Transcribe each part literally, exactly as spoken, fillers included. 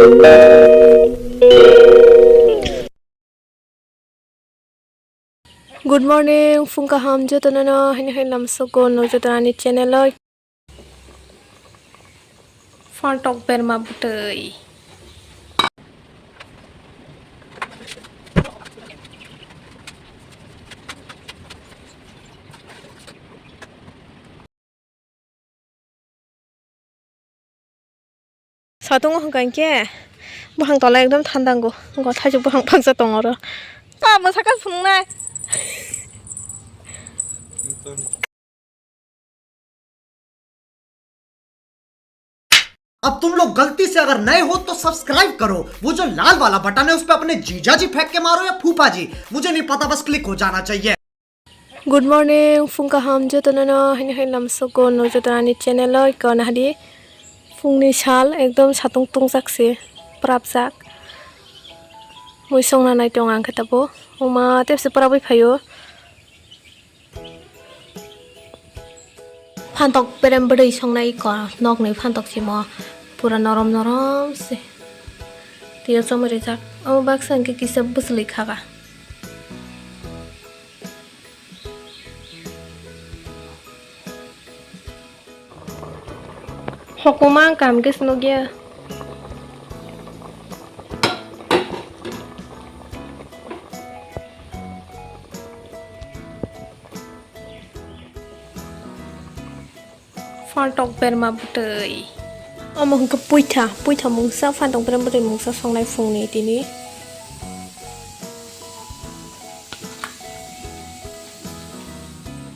Good morning, phung kaham jotono no, haini hai lamsoko no joto ani channel o. Phantok berma bwtwi. Satung o hwnkha hinkhe buphang tola ekdom thanda wngo, wngkha thaijak buphang paksa tongo oro. Ta mwsaka swngnai. अब तुम लोग गलती से अगर नए हो तो सब्सक्राइब करो, वो जो लाल वाला बटन है उस पे अपने जीजा जी फेंक के मारो या फूफा जी, मुझे नहीं पता, बस क्लिक हो जाना चाहिए। Good morning, phung kaham jotono no, haini hai lamsoko no joto ani channel o iko nahadi. Phungni sal ekdom satung tungjak se, pwrapjak. Mui songna nai tong ang khe tabo, oma tepse pwrapwi phaio. Phantok berem bwrwi songnai iko nokni phantok simo pura norom norom se. Twiyo chomwi rijak. Omo baksa hinkhe kisa bwchwlwi kha ka. Hokuma ang kam khe se nukya. Phantok berma bwtwi. Omo hwnkhe puitha, puitha mungsa, phantok berma bwtwi mungsa songnai phungni tini.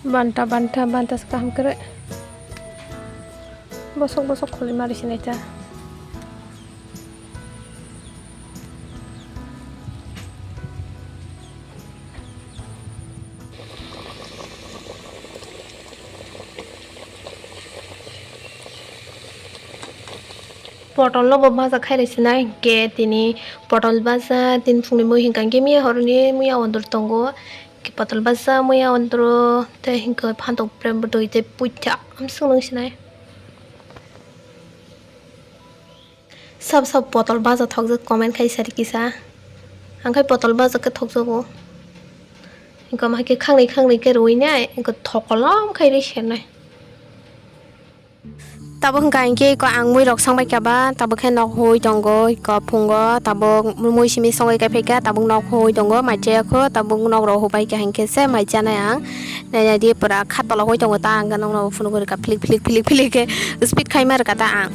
Banta, banta, banta se kaham kwrwi. Bosok, bosok khwlwi mari sinai ta. Potol no bo baja khai rw sinai, hinkhe tini potol baja, tini phungni mui hinkha hinkhe miya horoni muya ondur tongo, hinkhe potol baja muya ondro tei hinkhe phantok berem bwtwi tei puitha amswk nung sinai. Sab sab potol baja thokjak comment khai sari kisa. Ang khai potol baja khe thokjago. Hinkhe omo hai khe khangnwi khangnwi khe rwui nai, hinkhe thokolom khai rwi sernai. Tabuk hwnkha hinkhe iko ang mui rok songbai kha ba, tabuk khe nok hoi tongo, iko phungo tabuk mui simi songwi kai phaikha, tabuk nok hoi tongo, mai chaya kho, tabuk nok rok hubai kha hinkhe se mai chanai ang. Nai nai di pura kha tola hoi tongo ta, ang nokno phunugwi rwkha philik philik philik philik khe speed khai ma rwkha ta ang.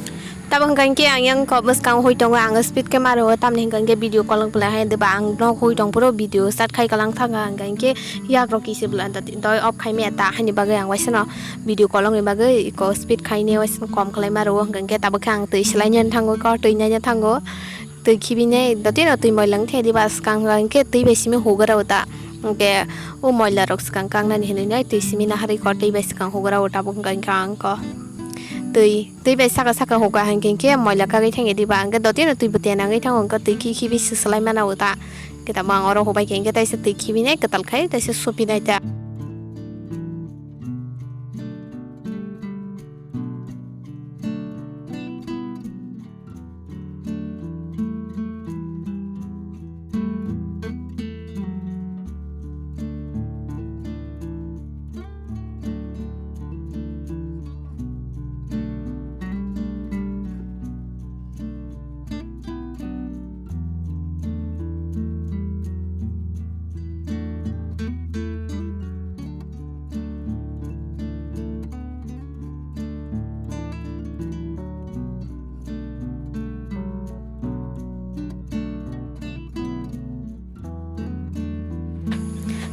Tabuk hwnkha hinkhe ang yang kok bwskang hoi tongo, ang speed khe ma rwo, tamni hwnkha hinkhe video kolok belai hai diba ang nok hoi tong phuru video start khai kalang thangkha, hwnkha hinkhe yak rok kisi belai doi off khai maya ta, haini bagwi ang waisano video kolokni bagwi iko speed khaini waisano kom khlai ma rwo, hwnkha hinkhe tabuk khe ang twi swlai nani thango, iko twi nani thango, twi khibini dotino twi moilang the diba swkang hwnkha hinkhe twi bai simi hugra o ta, hinkhe o moila rok swkang kangnani hinwi nai twi simi naharwi iko twi bai swkang hugra o tabuk hwnkha hinkhe ang ko twi. Twi bai saka saka huka hinkhe hinkhe moila kagwi thangya diba, hinkhe dotino twi bwtwi nangwi thango, hinkhe twi khi khibi swslai mano ta. Hinkhe tamo ang oro hubai khe hinkhe taisa twi khibinai kwtal khai taisa supinai ta.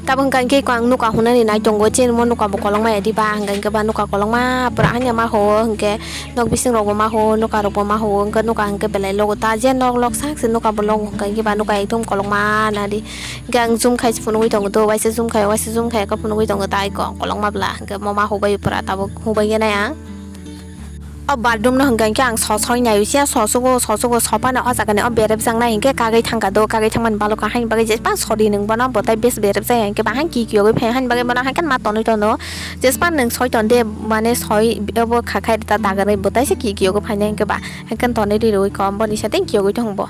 Tabuk hwnkha hinkhe iko ang nuka hunani nai tongo, chini mo nuka bo kolokma ya diba, hwnkha hinkhe ba nuka kolokma pura hanya ma ho, hinkhe nok bising rok bo ma ho, nuka rok bo ma ho, hinkhe nuka hinkhe belai logo ta, je nok lok sak se nuka bo logo, hwnkha hinkhe ba nuka ekdom kolokma nari, hinkhe ang zoom khai se phunugwi tongo do, waisa zoom khai, waisa zoom khai khe phunugwi tongo ta iko kolokma bwla, hinkhe mo ma hubai pura tabuk hubai khe nai ang. O bathroom no hwnkha hinkhe ang so soi nai usia, so sugo, so sugo, so phano o jaga ni o berep jang nai hinkhe kagwi thangkha do, kagwi thangmani baloka haini bagwi je bang sori nwng bono bo tai bes berep jaya hinkhe bahai kiki yogwi phai haini bagwi bono haikhe ma tonwi tono. Jespan nwng soi ton de, mane soi obo kha khai ta dagarwi bo tai se kiki yogwi phainai hinkhe ba haikhe tonwi ri rwui kom boni sa tei kiyogwi thang bo.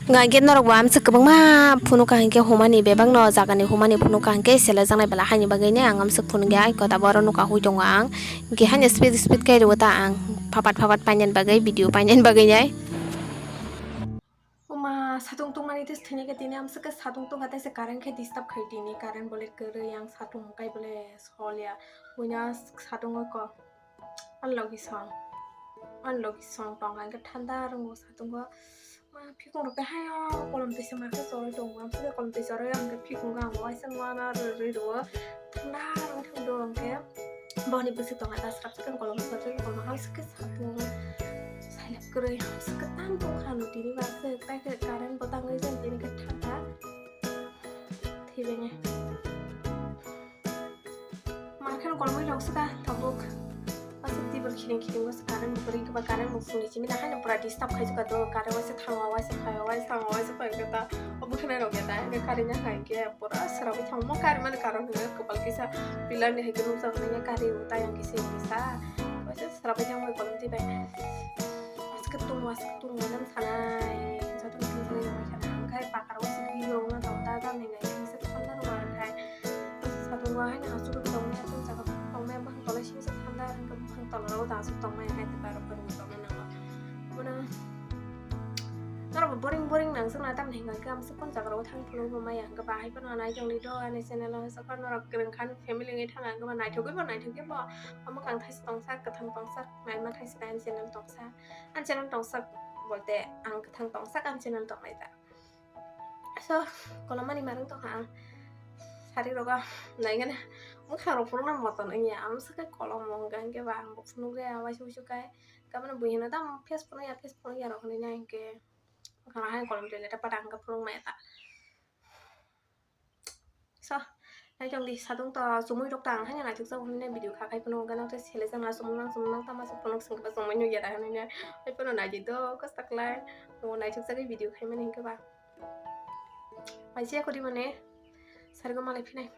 Hwnkha hinkhe norok bo amswk kwbangma phunukha hinkhe humani bebakno jagani humani phunukha hinkhe selejaknai bwla haini bagwino ang amswk phunukya, ai kota bo oro nukha hui tongo ang. Hinkhe haino speed speed khe rwui ta ang phapat phapat painani bagwi, video painani bagwi nai. Oma satung tungmani tei thwinai khe tini amswk khe satung tungkha tei se current khe disturb khai tini, current bo le kwrwi, ang satung kai bo le solya. Buino satung o ko. Ani logi song, ani logi song tongkha hinkhe thanda rwngo satungo. Ma phikung rok tei haino kolom twi se ma khe chorwi tongo, amswk khe kolom twi chorwi ang khe phikung ang bo waisa wana rw rw rwo thanda rwngthok do hinkhe boni bwswk tongkha ta srap srap kolom srap srap kolom amswk khe satung silent kwrwi amswk khe tam tongkha no tini ba se tai khe current bo tangwi jan tini khe thanda thwibene. Markheno kolomwi rok swkha tabuk. Aswk tibur khiring khiring o se current bo kwrwi khe ba current bo phunui simi da haino pura disturb khai swkha do current waisa thango waisa phaio waisa thango waisa phaio khe ta obo khe nai rok ya ta hinkhe current ya hai khe pura swrapwi thango mo current mani current hwnkhe kwbal kisa pillar ni hai khe nukjak nai ya current bo tayang kisa kisa waisa swrapwi thango kolom twi bai aswk tongo aswk tongo nang sanai joto tongthoknai rok khe ta hwnkhe pakaro waisa bini rok no tong ta jani nai kisa thanda rok khai. Satungo haino aswk tongmani aswk jaga tongmani bwkhak tolai simi se thanda hwnkhe bwkhak tola rogo da aswk tongmani hai tongmani nango. Bono norok bo boring boring nang swkna tamni hwnkhe amswk kon jaga rogo thang phuru bo maya hwnkhe bahai phano nai tongdi do ani channel o hwnkhe norok kwrwng khan family wngwi thang hwnkhe naithogwi bo naithogwi bo omo kang thaisa tongsa kwthang tongsa naima thaisa ani channel tongsa ani channel tongsa bolte ang kwthang tongsa ani channel tongnai da. So, kolomani manung tongkha ang. Sari rogo naigana. Bwkhang rok phunukna moton wngya. Amswk khe kolom wngkha hinkhe ba ang bo phunukya waisa wuisu kai. Kabana bui hino tamo face phunukya, face phunukya rok hinwi nai hinkhe. Bwkhang rok hai kolom twi le ta pada hwnkhe phunuk maya ta. So, naitong di satung to chumui rok ta ang haino naithok jago hinwi video kha khai phunuk gana tei sele jang na chumui mang chumui mang tamo se phunuk sing khe ba chumui nukya da hinwi nai. Hai phano naidi do kwchak lai. O naithok jagwi video khai mani hinkhe ba. Paisa kori mane sargo malai phinai.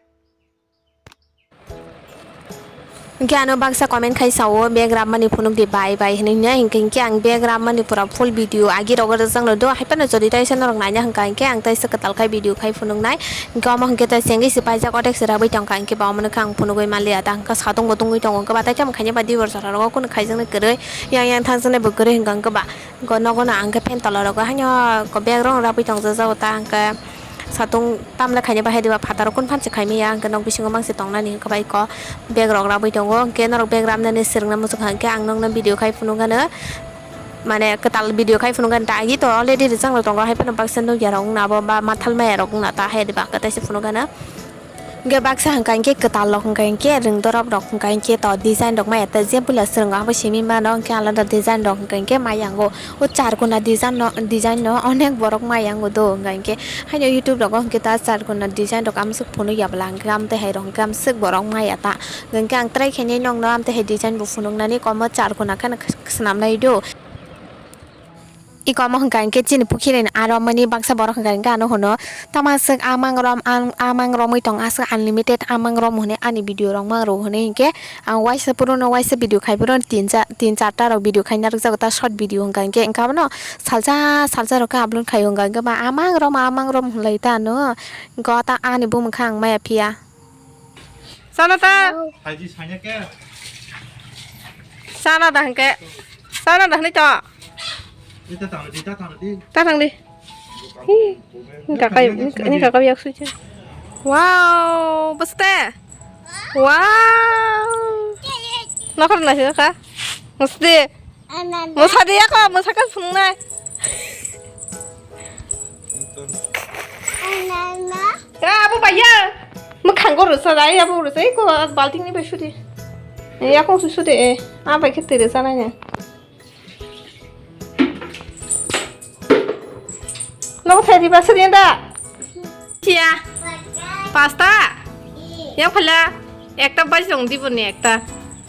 Hinkhe ano baksa comment khai sao bag rap mani phunuk di bai bai hinwi nai hinkhe hinkhe ang bag rap mani pura full video agi rogo rwjak no do hai phano jodi taisa norok naina hwnkha hinkhe ang taisa kwtal khai video khai phunuk nai hinkhe omo hinkhe taisa wngwi se paijak othek se rabwi tongkha hinkhe ba omo no khe ang phunugwi manliya ta hinkhe satung bo tungwi tongo hinkhe ba taisa mokhaini ba dibor jora rogo kunu khaijaknai kwrwi yang yang thangjaknai bo kwrwi hinkha hinkhe ba. Go nogo no ang khe phen tola rogo haino go bag rok rabwi tong jago ta hwnkhe satung tamle khaina bahai diba phataro kun phan se khai maya hwnkhe nok bisingo mang se tong nani hwnkhe bai ko bag rok rabwi tongo hwnkhe norok bag rap nani swrwng na muchung kha hwnkhe ang nokno video khai phunuk gano mane kwtal video khai phunuk gano ta agi to already rijak rok tongo hai phano baksa nukya rok wngna abo ba mathal maya rok wngna ta hai diba hwnkhe taisa phunuk gano. Hwnkhe baksa hwnkha hinkhe kwtal rok hwnkha hinkhe rwng dorop rok hwnkha hinkhe to design rok maya ta je puila swrwngo abo simi mano hwnkhe alada design rok hwnkha hinkhe maya ango o charkona design no design no onek borok maya ango do hwnkha hinkhe haino YouTube rogo hwnkhe ta charkona design rok amswk phunukya bwla hwnkhe amtwi hai rok hwnkhe amswk borok maya ta hwnkhe ang try khainai nokno amtwi hai design bo phunuknani komo charkona kheno swnamnai do. Iko omo hwnkha hinkhe chini pukhiri ni aro mani baksa borok hwnkha hinkhe ano hwno tamo aswk amang rom ang amang romwi tong aswk unlimited amang rom hwnwi ani video rok mang rw hwnwi hinkhe ang waisa puro no waisa video khai puro tin cha tin charta rok video khai narwk jago ta short video hwnkha hinkhe wngkha bono salsa salsa rok khe upload khai hwnkha hinkhe ba amang rom amang rom hwnlai ta ano hinkhe o ta ani bumung khe ang maya phiya. Sana ta. Hai di sanya ke. Sana dah ke. Sana dah ni to. Ita tang di, ta tang di. Ta tang di. Hi. Ni kakak, ni, ni kakak yak suci. Wow, beste. Wow. Nakar nasi ka? Mesti. Mosa dia kok, mosa kan sungai. Ya, apa bayar? Mwkhang go rwsa, ai abo rwsa, eko balting ni bai sudi. Yakung su sudi, eh, a bai khe twi rwsa nai ne. Nogo thai riba sudi da. Sia. Pasta. Yang phala. Ekta baji dong dibo ni ekta.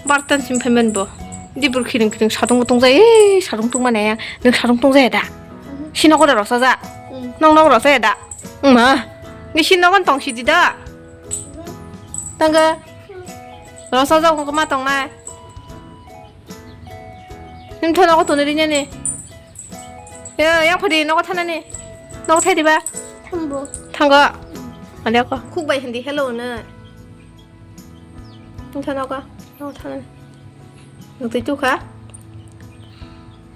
Bartan sim phaimani bo. Dibur khiring khiring sadung tong jai, eh, sadung tong mane yang. Nung sadung tong jai da. Sino ko da rwsa ja. Nong nogo rwsa da. Ma. Ni sino kon tong sidi da. Tangga. Rwsa ja ko ma tong nai. Nung thono ko toni ri ne ni. Yo, yang phadi nogo thana ni. Nogo thai diba. Thango. Thango. Ale ko. Khuk bai hindi hello na. Nung thono ko. Nogo thana ni. Nung twi tu kha.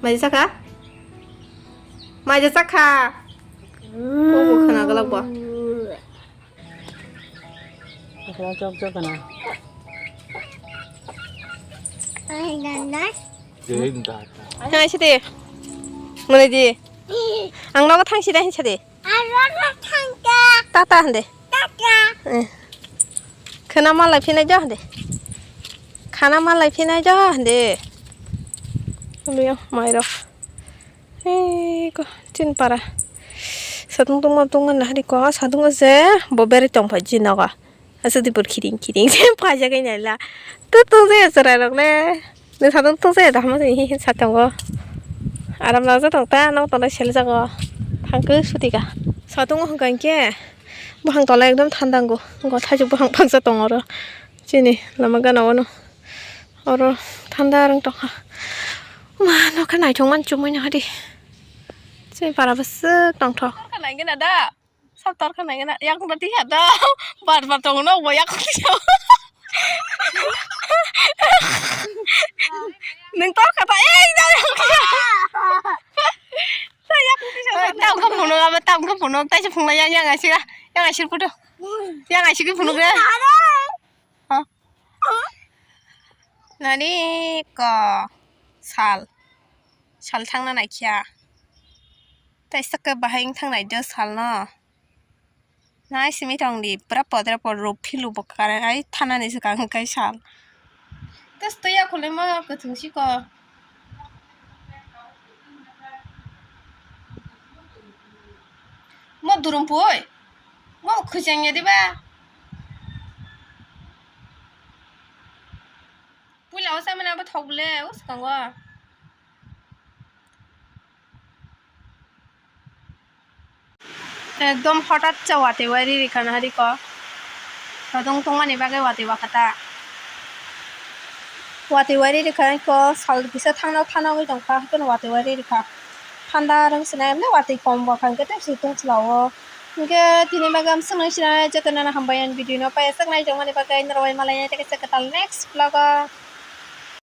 Mai ja kha. Mai ja kha. Ko ko khana galak bo. Akla chok chok kana. Ai, dan, dan. Jai Hind, tata. Hai, sidi. Mane di. Ang nogo thang sida hin sidi. Aro na thangka. Tata hande. Tata. Eh. Khana malai phinai jo hande. Khana malai phinai jo hande. Luyo, mairo. Eko, chin para. Satung tungma tungma nahari ko, satung se bo beri tong phai jinoga. Asa di bor khiring khiring se phai jagai naila. Tu tu se chwrai rok le. Ni satung tu se da hama se hi hi satung go. Aram na ja tong ta, nong tong sel jago. Thangku sutika. Satung hwnkha ke. Buphang tola ekdom thanda go. Go thaijak buphang phangsa tong oro. Chini lama gana ono. Oro thanda rang tongkha. Ma, nokha naithok man chumui nahadi. Chini para bwswk tongthok. Torkha naigena da. Sab torkha naigena. Yang berarti ya da. Bar bar tong no bo yak kisa. Nung torkha ta ei da. Tam kha phunuk, abo tam kha phunuk, taisa phunuk yang yang asik, yang asik puto. Yang asik phunuk ya. Ha? Nani ko sal, sal thangna naikha. Taisa khe bahai wng thang nai do salno. Nai simi tong di, pura podre podro philu bo kare ai thanani swkang kai sal. Tes to ya khole ma kwthwng siko. Mo durum pui. Mo khujang ya diba. Puila o samani abo thok le o swkango. Ekdom hotat cha watwi wari rikha na hari ko. Rodong tongmani bagwi watwi wakha ta. Watwi wari rikha ko sal kisa thangno thangno wngwi tongkha, haikhe watwi wari rikha. Thanda rwng sinai emne watwi kom bo kha, hwnkhe tei si tong chwla o. Hwnkhe tini bagwi ang swngna sinai jotono hambai ani video no paisaknai tongmani bagwi norok bai malai nai tei kaisa kwtal next vlog o.